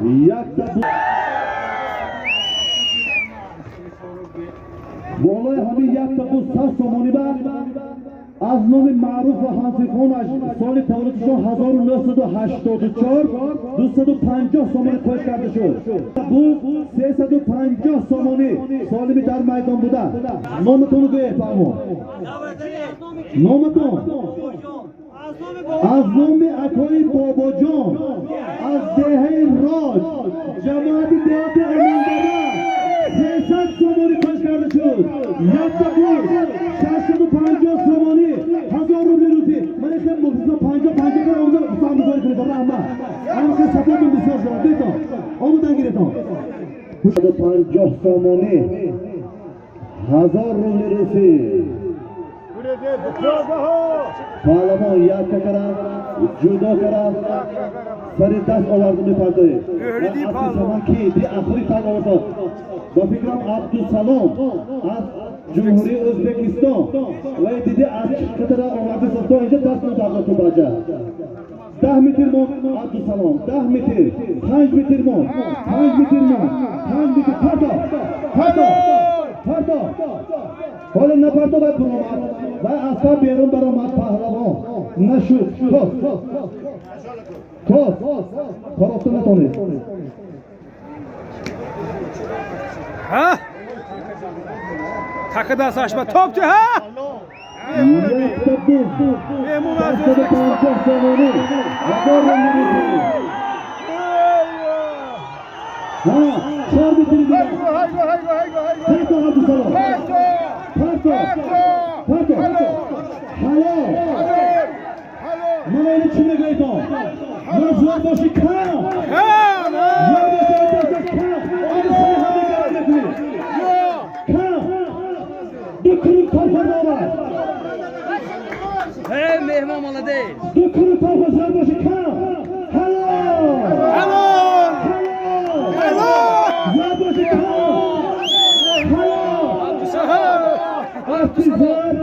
Якта болои ҳамин якта буз 100 сомонӣ ба аз номи маъруф ва ҳамфиқонаш соли таваллудшон 1984 250 сомонӣ қӯш карда шуд. Буз 350 сомонӣ солими дар майдон буда. Номатонро гӯед, фаҳмо. Номатон? Аз номи акои Бобоҷон аз деҳаи Роҷ, ҷамоати деҳоти Амондара 300 сомонӣ қӯш карда шуд. Якта буз 650 сомонӣ, 1000 рубли русӣ. Ман ихел мухлисон 50 50 кара омада саҳмгузорӣ кунед. Раҳмат. Ҳамаша сафотон бисёр шавад. Бетон. Омадан гиретон. 50 сомонӣ, 1000 рубли русӣ. Паҳлавон якка кара, ҷудо кара, сари даст оварду мепардоед. Ки ди ахири тан овард. Ба фикрам, Абдусалом аз Ҷумҳурии Ӯзбекистон ва диди аз чӣ қадара оварда то инҷа даст надавлату баҷа. 10 метр монд, Абдусалом, 10 метр, 5 метр монд, 5 метр монд, 5 метр. Парто, парто, парто. Ҳоло напарто, вай буромад, вай аз пар берун баромад. Паҳлавон нашуд. Тос, тос, корафта натонед. Ҳа? Така дасташ ба топ ти ҳа? Якта буз Меҳмон аз 650 сомонӣ, 1000 рубли русӣ. Ҳа, 4 метри дигар. Парто, Абдусалом, парто, парто. Ҳалол. Мана ини чӣ мегӯедон? Мана зуд боши, кам. Кам! Зуд боши, дасташ кам. Оли сари ҳама гарм мекунӣ. Кам. Ду круг топа дорад. Эй, меҳмон, молодец! Ду круг топа. Зуд боши, кам. Ҳалол. Ҳалол! Ҳалол. Ҳалол! Зуд боши, кам. Ҳалол. Аспи зӯр,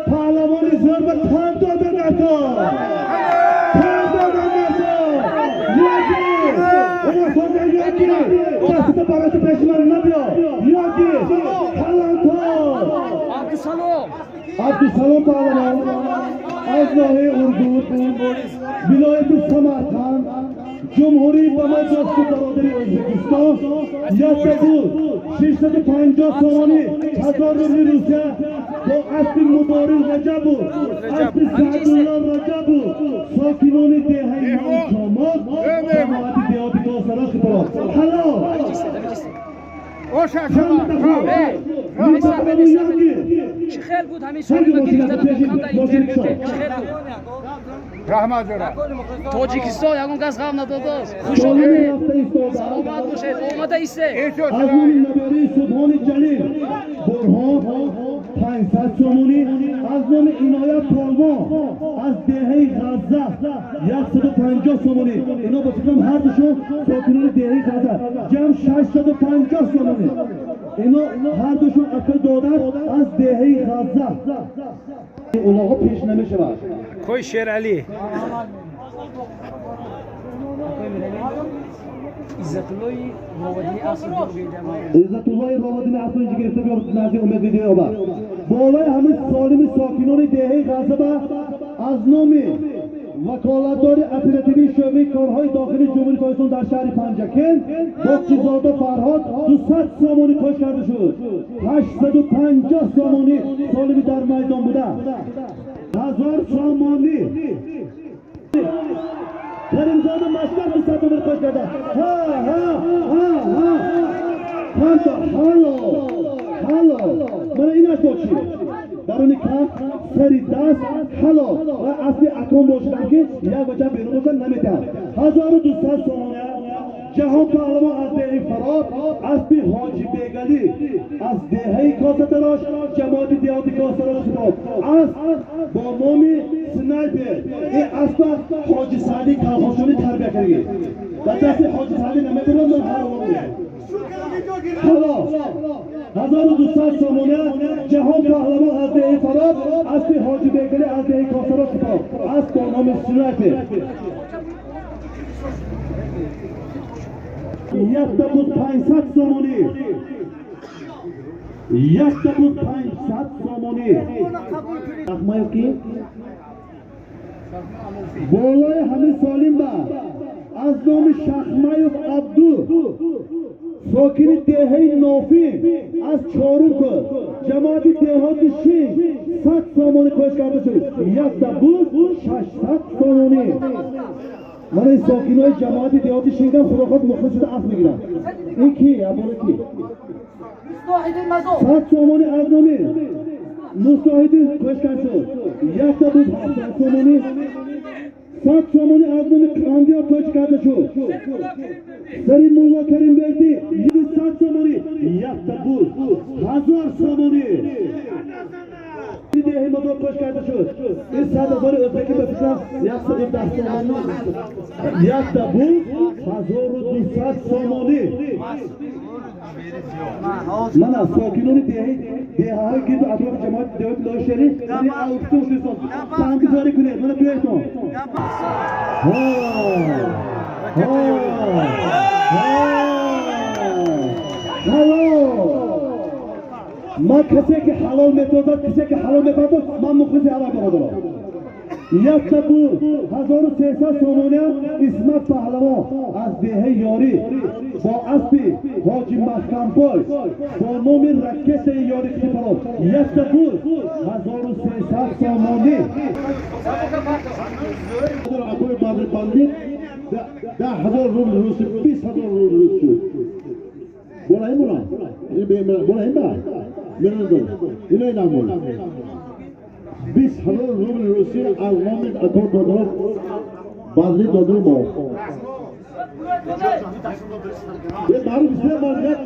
паҳлавони зӯр ба тан дода накун. Тан дода накун. Яки Ана яки дастата бароти пеши ман набиё. Яки калантор. Абдусалом! Абдусалом паҳлавон аз ноҳияи Ургут, вилояти Самарқанд, ҷумҳурии ба мо дӯсту бародари Ӯзбекистон. Якта буз 650 сомонӣ, 1000 рубли Русия бо аспи Мубориз Раҷабу, аспи Саъдулло Раҷабу, сокинони деҳаи Чомоқ, ҷамоати деҳоти Косарош хитороб. Ҳалол. Эй, чӣ хел буд ҳамин соҳиба гирифтанатон кам дар интервю? Чӣ хел буд? Раҳмат, ҷора. Тоҷикистон ягон кас ғам надодааст. Хуш омадед, саломат бошед, омада истед. Аз номи набираи Субҳони Ҷалил Бурҳон 500 сомонӣ, аз номи Иноят Полвон аз деҳаи Ғазза 150 сомонӣ. Ино ба фикрам ҳардушон сокинони деҳаи Ғазза. Ҷамъ 650 сомонӣ. Ино ҳардушон ака додар аз деҳаи Ғазза. Улоғо пеш намешавад. Кой Шералӣ. Иззатуллои Ровадини асл. Иззатуллои Ровадини асл инҷа гирифта биё назди Умед видеоба. Болои ҳамин солими сокинони деҳаи Ғаззаба аз номи ваколатдори оперативии шӯъбаи корҳои дохилии Ҷумҳурии Тоҷикистон дар шаҳри Панҷакент Боқизода Фарҳод 200 сомонӣ қӯш карда шуд. 850 сомонӣ солими дар майдон буда. 1000 сомонӣ Каримзода Машкар 200 сомонӣ қӯш карда. Ҳа, ҳа, ҳа, ҳа. Панто ҳало, ҳало. Мана инаш бо чӣ? Даруни каф, сари даст, ҳалол. Ва аспи акон бошадам, ки як вача берун бошад, наметиҳад. 1200 сомона Ҷаҳон Паҳлавон аз деҳаи Фароб, аспи Ҳоҷи Бегалӣ аз деҳаи Косатарош, ҷамоати деҳоти Косатарош хитоб. Асп бо номи Снайпер. Ин аспа Ҳоҷи Саъди калхошонӣ тарбия кардагӣ. Дар дасти Ҳоҷи Саъди намебурам, ман ҳалол. Ҳалол. 1200 сомона Ҷаҳон Паҳлавон аз деҳаи Фароб, аспи Ҳоҷи Бегалӣ аз деҳаи Косарош хитоб. Асп бо номи Снайпер. Якта буз 500 сомонӣ, якта буз 500 сомонӣ. Ахмаев ки болои ҳамин солим ба аз номи Шахмаев Абду, сокини деҳаи Нофӣ, аз Чорум кӯ, ҷамоати деҳоти Шин, 100 сомонӣ кош карда шуд. Якта буз 600 сомонӣ. Мана ин сокинои ҷамоати деҳоти Шингам худохоҳ мухлис шуда асп мегиранд. Ин ки абола ки 100 сомонӣ аз номи Мусоҳидин кош кард шуд. Якта буз 700 сомонӣ. 100 сомонӣ аз номи Қандиёр кош карда шуд. Сари Мулло Каримбердӣ 100 сомонӣ. Якта буз 1000 сомонӣ. Деҳи Мазор кош карда шуд. Ин 100 000 ӯзбаки, ба фикрам, 110 сомонӣ. Якта буз 1200 сомонӣ. Мана сокинони деҳи, деҳаҳои гирду атрофи ҷамоати деҳоти Лоишерӣ аукцион шудисон, санггузорӣ кунед. Мана биёедтон. Ҳо, ҳо, ҳо, ҳалол! Ман касе ки ҳалол метозад, касе ки ҳалол мепардоз, ман мухлиси ҳалол, бародарон. Якта буз 1300 сомония. Исмат Паҳлавон аз деҳаи Ёрӣ бо аспи Ҳоҷи Маҳкамбой бо номи Ракетаи Ёрӣ Қипаров, якта буз 1300 сомонӣ. Акои Бадри Бандит 10 000 рубл русӣ, 20 000 рубл рус шуд. Болаим буна болаим ба мерандон инои намон 20 000 рубл русӣ аз номи ако Додоров Бадри Додурмов. Маъруф исте мардият.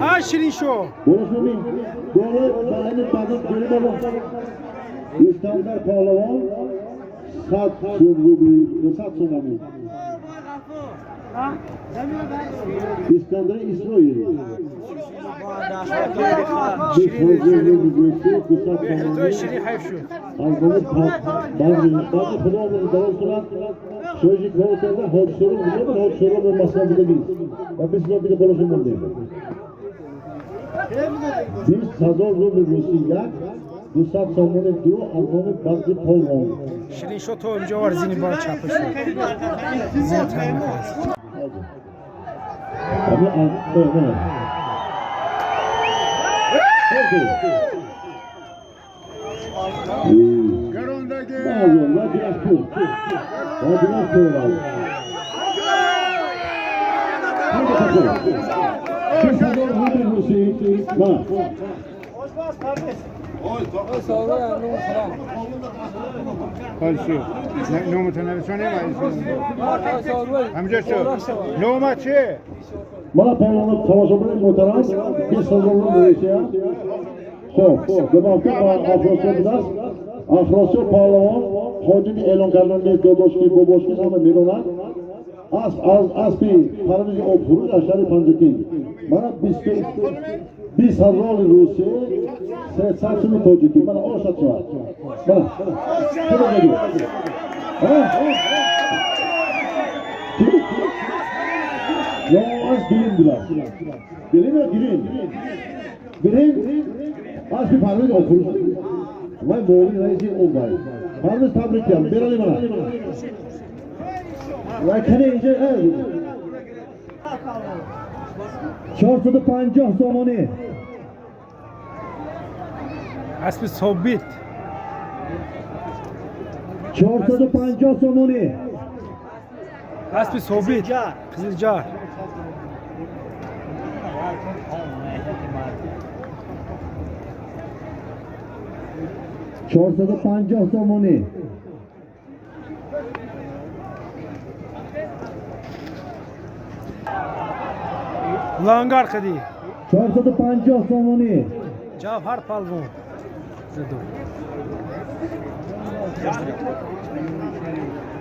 Ҳа, Шириншо. Болошуми боло баъни Бадри Додурмов. Искандар Паҳлавон 100 сум рубли, 200 сомонӣ. Искандари Исроил 20 000 рубли русӣ, 200 Тои сомонӣ. Ширин ҳайф шуд. Аз номи Бадри Бадри, Худо умри дароз кунад. Шоҳи кор карда, ҳоҷисоро буд, ҳоҷисоро бо масъала будагист ва 20 000 дига болоша мондем. 20 000 рубли русӣ як, 200 сомони ду аз номи Бадри Полвон. Шириншо то инҷо овар, зини бора чапа шуд. Зиёд ҳамин аст. Ами а Окей. Мазон, ва дирах пул. Ва дирах пул ва. 20 000 рубли русӣ. Ма. Хальши. Номата нависонем, ҳамҷа шуд. Нома чи? Мана палвони тамошобинони муҳтарам, 20 000 рубли русия. Хоб, демокда ба Афросиёб будааст. Афросиёб паҳлавон ҳоҷати эълон кардан нест, додошки, бобошки ҳама медонад. Асп аз аспи Парвизи Обфурӯш аз шаҳри Панҷакент. Мана 20 000 русӣ, 300 суми тоҷикӣ. Мана ошад шавад. Мана. Чӣ мегӯӣ? Ҳа? Чӣ? Ё аз Гилин будааст. Гилин ё Гирин? Гирин аспи Парвиз Обфурӯш. Вай муовини раиси он вай. Парвиз, табрик кардам. Берали мана. Вай кане инҷа 450 сомонӣ. Аспи Собит. 450 сомонӣ. Аспи Собит. Қизилҷар. 450 сомонӣ. Лангар қадӣ. 450 сомонӣ. Ҷавҳар Палвон. Заду.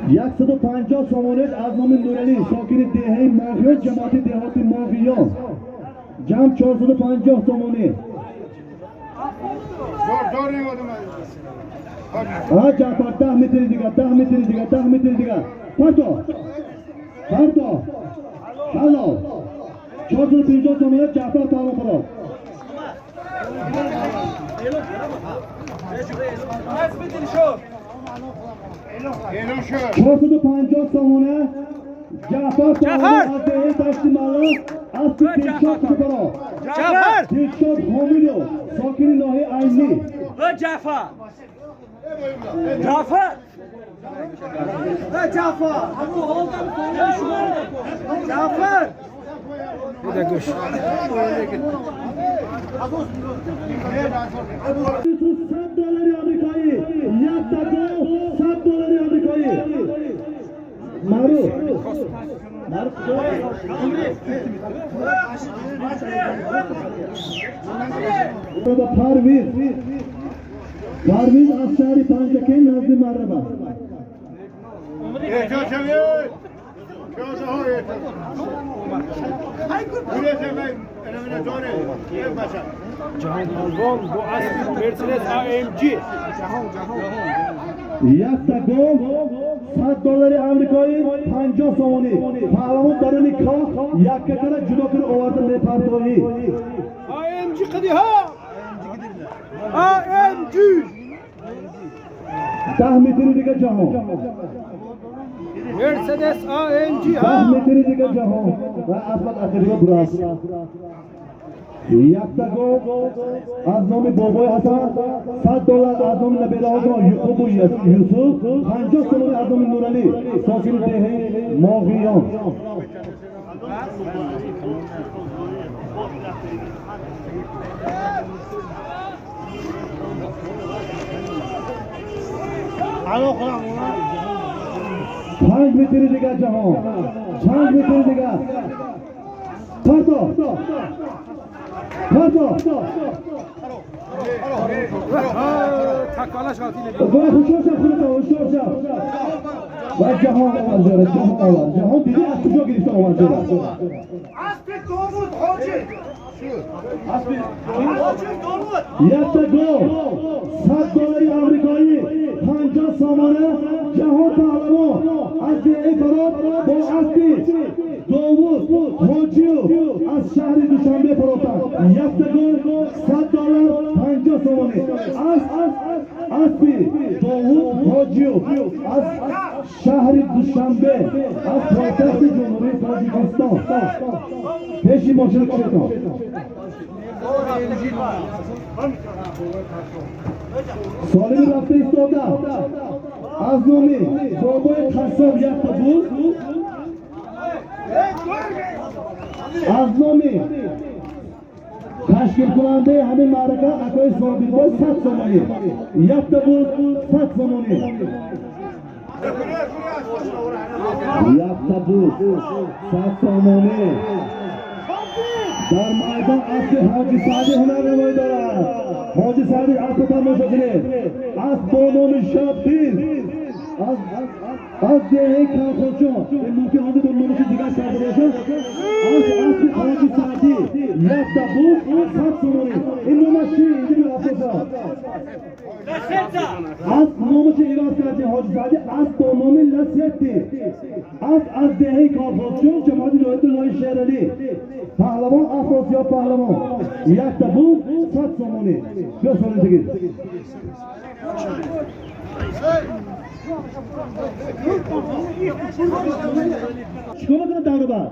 150 сомонӣ аз номи Нуралӣ, сокини деҳаи Моҳиён, ҷамоати деҳоти Моҳиён. Ҷамъ 450 сомонӣ. Зор зор неводам. А Ҷаъфар, 10 метри дига, 10 метри дига, 10 метри дига, парто. Парто, ҳалол, 450 сомона, Ҷаъфар паҳлавон фарод. 450 сомона, Ҷаъфар паҳлавон аз деҳаи Дашти Малла, аспи Дилшод фарод. Ҷаъфар! Дилшод Ҳомилов, сокини ноҳияи Айнӣ. Ҷаъфар! Ҷаъфар! Ҷаъфар! Ҷаъфар! Бида гӯш. 100 доллари амрикоӣ, як гов, 100 доллари амрикоӣ. Маъруф, маъруф. Парвиз, Парвиз аз шаҳри Панҷакент, назди Марраба. احتیاط شوید. پیازه ها احتیاط. Ҷаҳон Палвон бо аспи Мерседес AMG. Якта гов, 100 доллари амрикоӣ, 50 сомонӣ. Паҳлавон даруни коҳ яккакара ҷудо кунӣ оварда мепартоӣ. AMG қадиҳа. AMG. 10 метри дига, Ҷаҳон. Мерседес AMG. 10 ҳа. метри дига, Ҷаҳон, ва асбат ахирига бураст. Якта гов аз номи бобои Ҳасан, 100 доллар аз номи набераҳошон Юқубу Юсуф, 50 сомонӣ аз номи Нуралӣ, сокини деҳаи Моғиён. 5 метри дига, Ҷаҳон, 5 метри дига. Парто, парто. Такалаш ғалтӣ. Ва ҳушёр шав, худато ҳушёр шав. Ва Ҷаҳон овард ҷора, Ҷаҳон овард. Ҷаҳон, дидӣ, аз куҷо гирифта овард ҷора? Аспи Довуд ҳоҷи! Ҳоҷи Довуд! Якта гов, 100 доллари амрикоӣ, 50 сомона, Ҷаҳон паҳлавон аз деҳаи Фароб бо аспи Довуд Ҳоҷиев аз шаҳри Душанбе фаротанд. Якта гов, 100 доллар, 50 сомонӣ. Аспи Довуд Ҳоҷиев аз шаҳри Душанбе, аз пойтахти Ҷумҳурии Тоҷикистон. Пеши мошина кушетон. Солими рафта истода. Аз номи бобои қассоб якта буз, аз номи ташкилкунандаи ҳамин маърака акои Собирбой, 100 сомонӣ. Якта буз, 100 сомонӣ. Якта буз, 100 сомонӣ. Дар майдон аспи Ҳоҷи Саъдӣ ҳунарнамоӣ дорад. Ҳоҷи Саъдӣ, аспо тамошо кунед. Асп бо номи Шаббиз аз деҳаи Калхочон. Ин мумкин ҳозир бо номиши дигар карда бошад. Аспи Ҳоҷи Саъдӣ, якта буз, 100 сомонӣ. Ин номаш чи? Инҷо афтода. Асп номашо иваз кардем, Ҳоҷи Саъдӣ, асп бо номи Ласетти. Асп аз деҳаи Калхочон, ҷамоати Ноҳияи Шералӣ. Паҳлавон Афросиёб паҳлавон, якта буз, 100 сомонӣ. Биё, соли дигар. Чикор мекунад давру бар?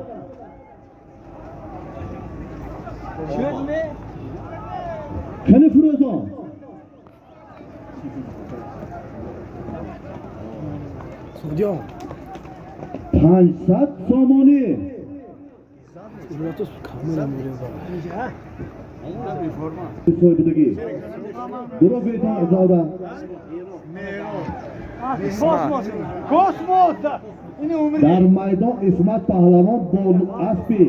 Шудми? Кани Фурӯзон. Суғдиён. 500 сомонӣ. Уратус камера мерева. Соҳибудагӣ дуро бейтон зода. Космос! Космос! Ини умри! Дар майдон Исмат паҳлавон бо аспи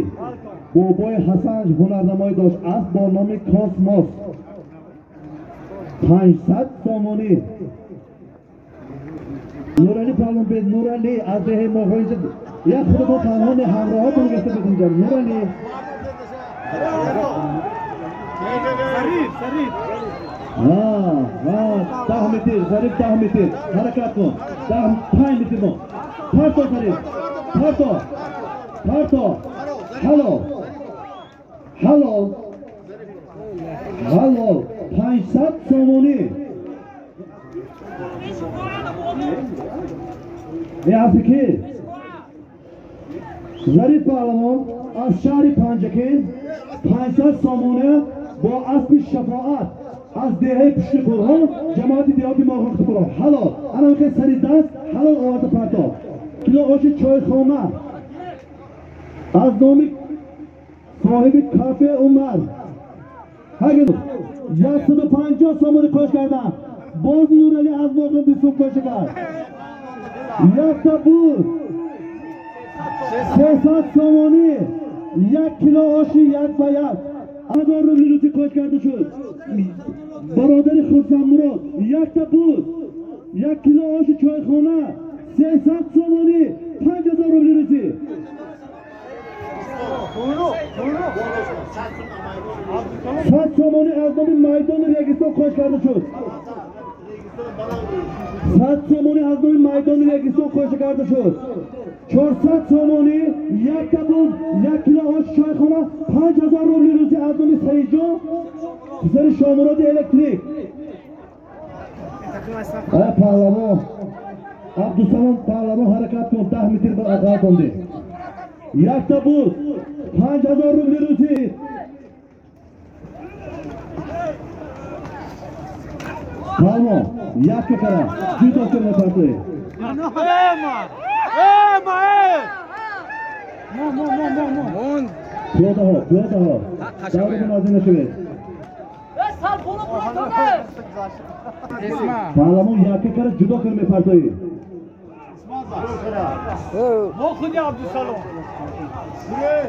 бобои Ҳасан ҳунарнамоӣ дошт. Асп бо номи Космос, 500 сомонӣ. Нуралӣ паҳлавон, Нуралӣ аз деҳаи Моғоиза. Як худатон танҳо не, ҳамроҳотон гирифта буд инҷа, Нуралӣ. Зариф, Зариф! 10 метр, Зариф, 10 метр ҳаракат кун. 10, 5 метр мо. Парто, Зариф. Парто, парто. Ҳалол, ҳалол, ҳалол. 500 сомонӣ. Е, аси ки? Зариф паҳлавон аз шаҳри Панҷакент 500 сомона бо аспи Шафоат аз деҳаи Пушти Қурғон, ҷамоати деҳоти Моғон Қутбуров. Ҳалол, ана сари даст ҳалол оварда парто. Кило оши чойхона аз номи соҳиби кафе Умар. 150 сомонӣ қош кардам. Боз Нуралӣ аз Моғон 20 сум қоша кард. Якта буд, 300 сомонӣ, 1 кило оши як ба як. 1000 рубли русӣ қош карда шуд. Бародари Хурсандмурод, якта буд, 1 кило оши чойхона, 300 сомонӣ, 5000 рубли русӣ. 100 сомонӣ аз номи майдони Регистон қош карда шуд. 100 сомонӣ аз номи майдони Регистон қоша карда шуд. 400 сомонӣ, якта буз, 1 кило ош чойхона, 5000 рубли русӣ аз номи Саидҷон, писари Шомуроди электрик. Ая паҳлавон Абдусалом, паҳлавон, ҳаракат кун, 10 метр ба ақаб монди. Якта буз, 5000 рубли русӣ. Паҳлавон, якка кара ҷудо кун, мепартоӣ. Ема! Ема, е! Мо, мо, мо, мо, мо. Мон. Пиёдаҳо, пиёдаҳо, даври нозир нашавед. Сал боло бурад. Исма. Паҳлавон, якка кара ҷудо кун, мепартоӣ. Мо худи Абдусалом.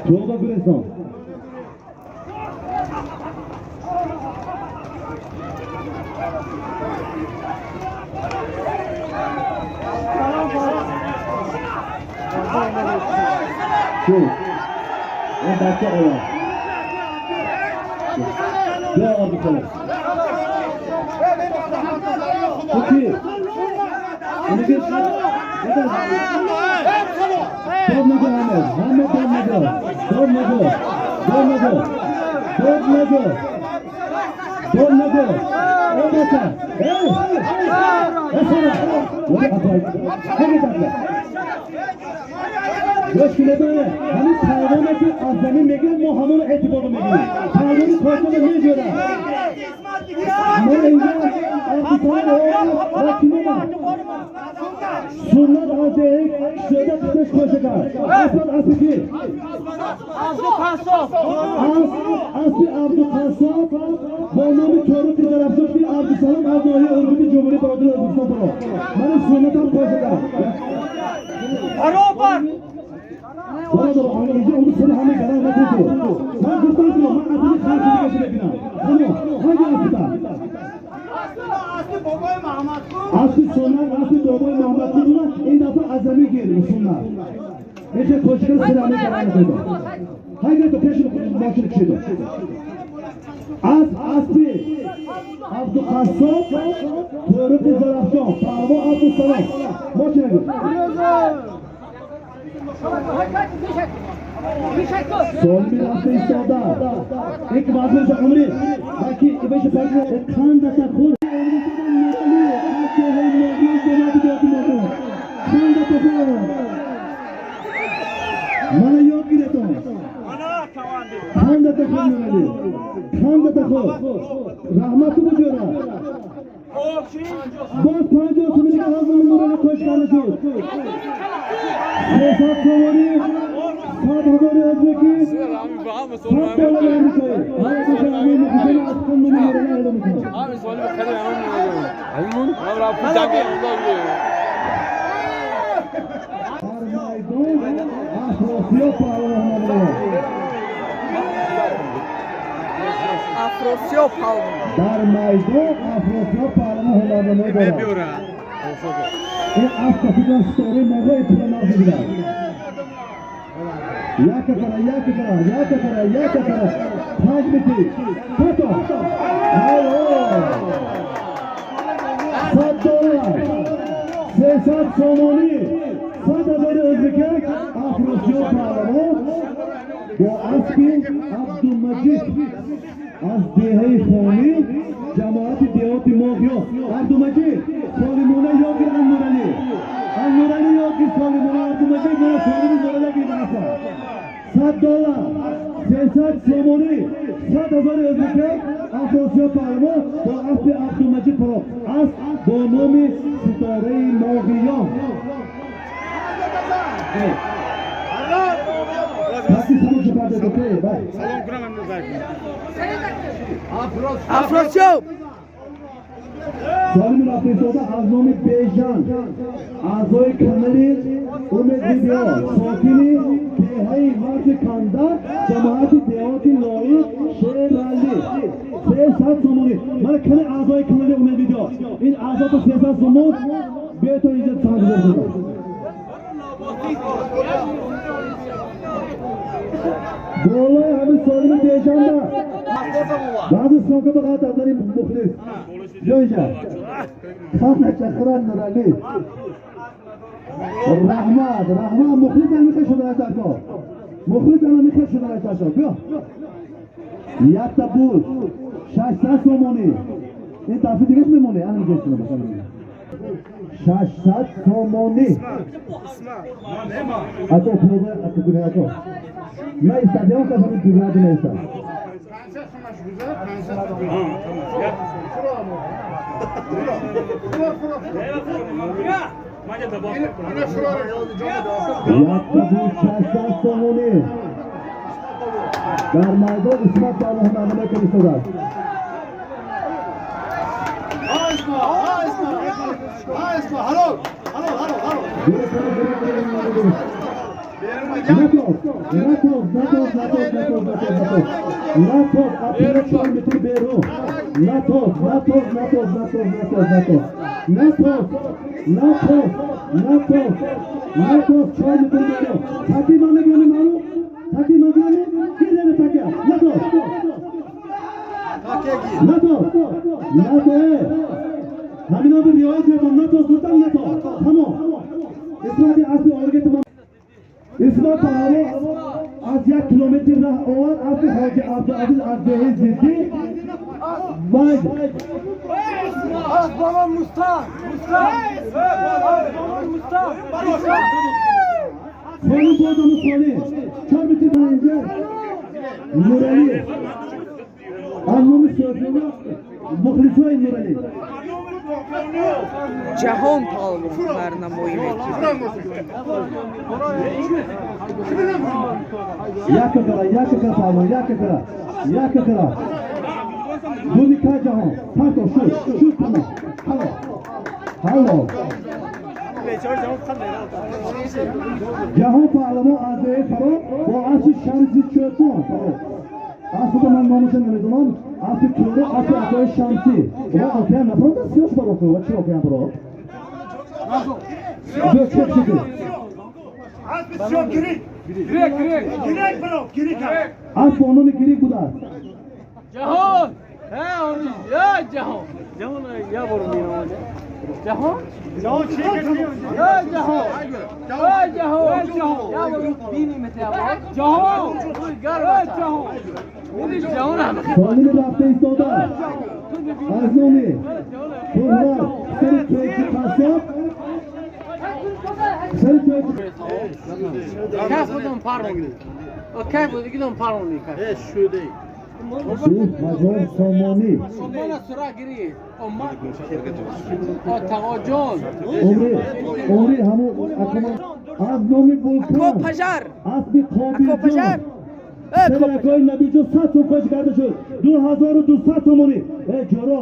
Пиёда гурезон. Шу он бача овар. Биё, Абдусалом. Ту ки? Униги. Дод нагӯ, ҳама, ҳама, дод нагӯ, дод нагӯ, дод нагӯ, дод нагӯ, дод нагӯ. О бача, эй, эсара. Гӯш кунед, ҳамин палвоне ки аз замин мегирад, мо ҳамоно эътиборро мегирем. Палвони кошона меҷӯрад. Мо инҷа Абдусалом ва кимона суннат аз деҳаи кишода қиташ қоша кард. Аспат аспи ки? Абдуқассоб. Аз аспи Абдуқассоб бо номи Торухи Зарафшон Абдусалом аз ноҳияи Ургути Ҷумҳурии бародари Ӯзбекистон баро. Мани суннатам қоша кард. Баробар. Бародар, инҷо онду сари ҳама гарам накун ту. Ман гуфтам ки ман аз ин харҷи дигаша мебинам. Ҳамо, ҳаги аспита. Аспи суннат, аспи бобои Муҳаммадқул. Ин дафъа аз замин гир суннат. Ехе кошикар сари ҳама гарам накун. Ҳаги ту пеши мошина кишиду. Аз аспи Абдуқассоб Ториқи Зарафшон, паҳлавон Абдусалом. Мошина гир. Солими рафта истода. Ек вазн умри. Балки ибеша пакна қандата хур. Қандата хур. Мана ёд гиретон. Қандата хур Нурали. Қандата хур. Раҳмату буҷора. Боз 50 сомонӣ аз номи Нурали қош карда шуд. 300 сомонӣ, 100 ҳазори ӯзбекӣ, 100 доллари амрикоӣ. Ҳама аз номи Нурали эълон мекунам. همین سوالی بخیر همین من رفت الله. Дар майдон Афросиёб паҳлавон ҳунарнамояд. Афросиёб палвон. Дар майдон Афросиёб паҳлавон ҳунарнамоӣ дорад. Ин асп фикрам ситораи моҳои пирамард мебинад. Яка кара, яка кара, яка кара, яка кара. 5 метр. Като. 100 доллар. 300 сомонӣ. 100 ҳазори ӯзбекак. Бо аспи Абдумаҷид аз деҳаи Фонӣ, ҷамоати деҳоти Моғиё. Абдумаҷид, Солимона ёги Аннуралӣ, Аннуралӣ ёги Солимона. Абдумаҷид, мана Солими Нуралӣ гирдааса. 100 доллар, 300 сомонӣ, 100 000 ӯзбека. Афросиёб паҳлавон бо аспи Абдумаҷид Фароғ, асп бо номи Ситораи Моғиён. Паси сабук парда бай. Афросиёб. Солими рафиқзода аз номи Бежан, аъзои канали Умед Видео, сокини деҳаи Марзи Кандар, ҷамоати деҳоти Лоиқ Шералӣ, 300 сомонӣ. Мана кани аъзои канали Умед Видео, ин аъзото 300 сомон бето инҷа сангзор. Болои ҳамин Солими Бежанба баъзи сока ба қадр адари мухлис ҷойҷа хана чахран Нуралӣ. Раҳмат, раҳмат. Мухлис ҳамиха шуда даркор, мухлис ҳамиха шуда даркор. Биё, якта буд 600 сомонӣ. Ин дафъи дигаш мемонӣ, ана 600 сомонӣ. Ако пиёда ако куне, ако наистад, ягон кас ҳамин дураду наистад. Якта буд 600 сомонӣ. Дар майдон Исмат паҳлавон ҳунарнамоӣ карда истодааст. Натоз, натоз, натоз, натоз, натоз, натоз, натоз, натоз, апира 4 метр берун. Натоз, натоз, натоз, натоз, натоз, натоз, натоз, натоз, натоз, натоз, 4 метр берун. Таки ман мегӯям, маълум, таки ман гӯям, гирдене такя. Натоз, натоз, натоз, ҳамино би риоят мекун. Натоз гуфтам, натоз, тамом. Исмати аспи орге туман. Исмат паҳлавон аз 1 километр раҳ овард аспи Ҳоҷи Абдуазиз аз деҳаи Зиддӣ вай. Аз баба Мустаф, Мустаф, аз баба Мустаф. Солим бозаму солим 4 метр инҷа. Нуралӣ аз номи соҳиб мухлисои Нуралӣ. Ҷаҳон паҳлавон ҳунарнамоӣ мекунад. Яка кара, яка кара, паҳлавон, яка кара, яка кара. Дуни ка ҷаҳон парто шуд, шуд, тамом, ҳало, ҳало. Ҷаҳон паҳлавон аз деҳаи Фароғ бо аспи Шамси Чӯпон. Фароғ аспида ман номаша намедонам, аспи тӯро, аспи акои Шамсӣ ва океан нафарода сиёш бароку ва чи океан баро биё чек шуди. Гирек, гирек. Гирек бро, гирек. Асп бо номи Гирик будааст. Ҷаҳон! Я ҷаҳон! Ҷаҳон я бор меомад. Ҷаҳон? Ҷаҳон чи? Я ҷаҳон! Я ҷаҳон! Я бор бини метавон. Ҷаҳон! Гар ҷаҳон! Мири ҷаҳон ҳам. Солими рафта истода аз номи Шӯҳрат сари тоҷи қассоб, сари тоҷи. Кайф худам парони. Кайф дигидам парони кайф. 2000 сомонӣ. Омана сура гири. Ома. О тағоҷон. Умри, умри ҳаму акума аз номи Вулкан. Акопажар. Аспи Қобилҷон. Акопажар. Сари акои Набиҷон 100 сом кош карда шуд, 2200 сомонӣ. Э ҷоро.